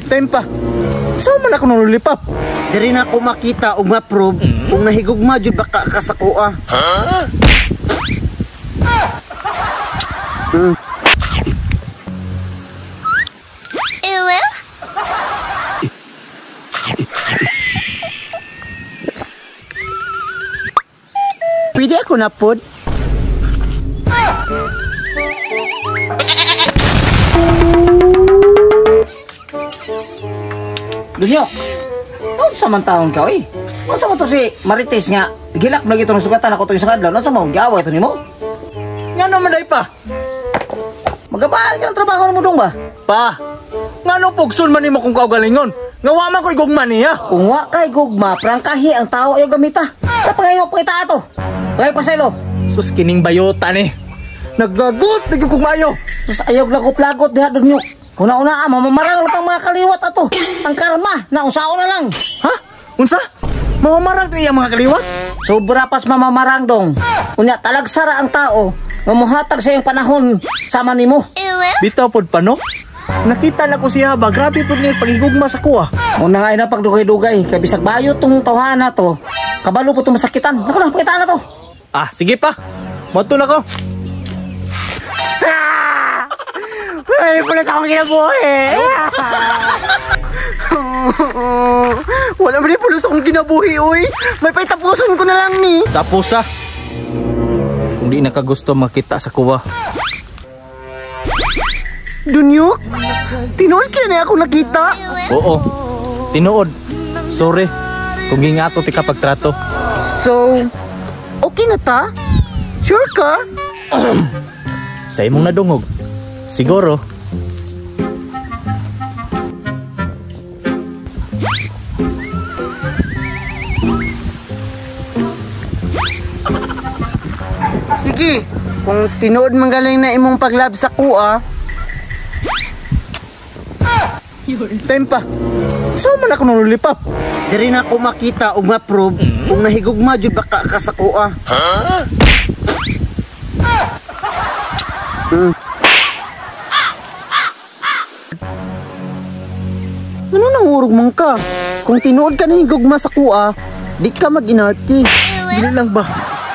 Time pa. Saan man ako nululipap? Diri na ako makita og ma-prove kung nahigugma jud ba ka sa kuha. Huh? Pwede ako na pod. Dunyok, unsa man taon ka oy? Unsa man to si Marites nga gilak lagi to sugatan ako to isang adlaw. Unsa man giaway to nimo? Ngano man day pa? Magabahal ka ng trabaho nimo dong ba? Pa, ngano pugson man nimo kung kaugalingon? Nga wa man ko igugma niya. Kung wa kay gugma, prangkahi ang tao ayaw gamita. Para pangayo pakita ato. Pangayo pasaylo. Sus kining bayota ni. Naglagot nagyud kog maayo. Sus ayaw lagot-lagot diha Dunyok. Una-una mamamarang lang pang mga kaliwat ato. Ang karma na unsaon na lang. Ha? Unsa? Mamamarang ti iya mga kaliwat? Sobra pas mamamarang dong. Unya talagsara ang tao nga mohatag sa iyong panahon sama nimo. Bitaw pod pa no? Nakita na ko siya ba, grabe pod niya pagigugma sa kuha. Una nga ina pagdugay-dugay kay bisag bayo tong tawhana to. Kabalo po tong masakitan. Nako na, pakita na to. Ah, sige pa. Moto na ko. Ay, pala sa akong kinabuhi. Wala man pulos akong kinabuhi, uy. May paitapuson ko na lang ni. Tapos ah. Kung di nakagusto makita sa kuha. Dunyok, tinuod kaya na ako nakita. Oo, tinuod. Sorry, kung gingato ti ka pagtrato. So, okay na ta? Sure ka? Sa imong nadungog. Siguro. Sige, kung tinuod man galing na imong paglab sa kuha. Time pa. Saan man ako nululipap? Diri na ako makita og ma-prove kung nahigugma jud ba ka sa kuha. Huh? Ano nangurog man ka? Kung tinuod ka nahigugma sa kuha, di ka mag-inarty. Dili lang ba?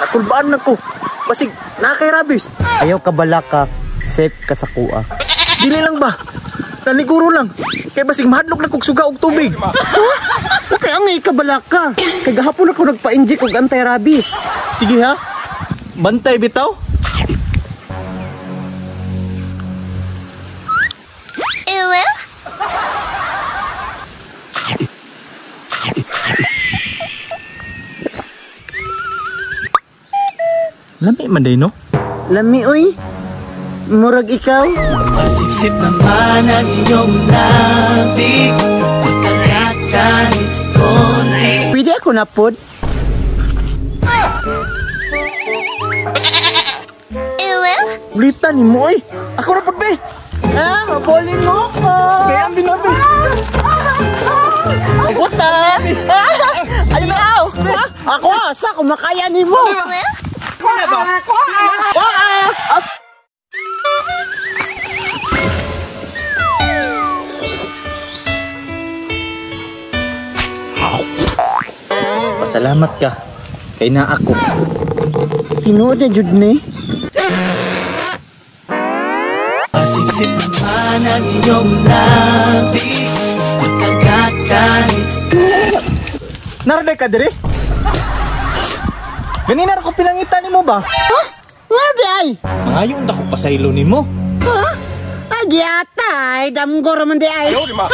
Nakulbaan na ko. Basig, nakay rabis. Ayaw ka balaka, safe ka sa kuha. Dili lang ba? Naniguro lang. Kay basig mahadlok na kog suga og tubig. Huh? Okay, ang ikabalaka. Kay gahapon ako nagpa-inject og anti-rabies. Sige ha. Bantay bitaw. Lami man day no? Lami oy. Murag ikaw. Pasipsip naman ang iyong labi. Pagkagat kahit konti. Pwede ako na pod? Ulitan ni mo oy. Ako na pod be. Ah, mabulin mo ko. Kaya ang binabi. Buta. Ayaw. Ako asa kumakaya nimo. Wala ba? Pasalamat ka kay na ako. Tinuod na jud ni. Pasipsip naman ang iyong labi. Pagkagat kahit Naraday ka diri? Ganina ra ko pinangita nimo ba? Ha? Nga di ay? Mangayon ta ko pasaylo nimo. Ha? Agyatay, damgor man di ay. Ayaw, di ma.